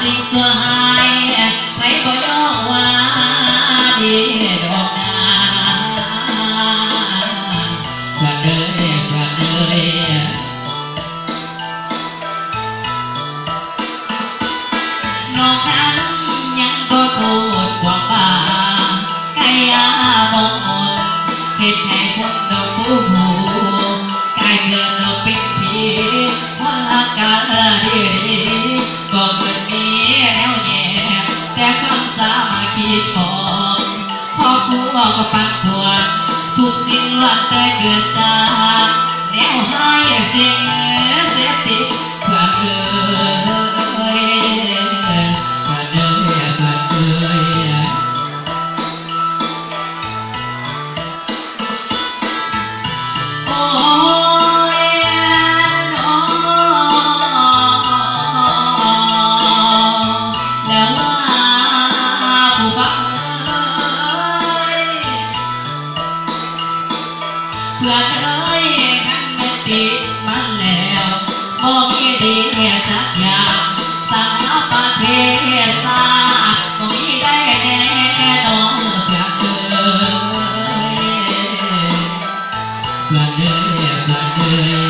ສິ່ງຊົ່ວຮ້າຍ ໃຜບໍ່ຍອມວ່າດີດອກນາ ເພື່ອນເອີຍ ເພື່ອນເອີຍ. ນ້ອງນັ້ນຍັງບໍ່ຮູ້ຄວາມວ່າ ກາຍາມອງມົນ ເຮັດໃຫ້ຄົນດອກຜູ້ຜູ້ ກາຍເກີດເປັນຜີ ຄວາມຮັກກັນດີໆ ກໍເກີດມີແນວແຍກ ແຕ່ຄວາມສາມັກຄີພ້ອມ ຄອບຄົວກໍປັ່ນປ່ວນ ທຸກສິ່ງລ້ວນແຕ່ເກີດຈາກ ແນວຮ້າຍສິ່ງເສບຕິດ ເພື່ອນເອີຍ ເພື່ອນເອີຍ ເພື່ອນເອີຍ. ໂອ້ຍ ນ້ອ ແລ້ວວ່າຜູ້ຟັງເອີຍ ເພື່ອນເອີຍ ຄັນແມ່ນຕິດມັນແລ້ວ ບໍ່ມີດີຈັກຢ່າງ ສ້າງສາປະເທດຊາດ ບໍ່ມີໄດ້ແນ່ນອນ ເພື່ອນເອີຍ ເພື່ອນເອີຍ ເພື່ອນເອີຍ.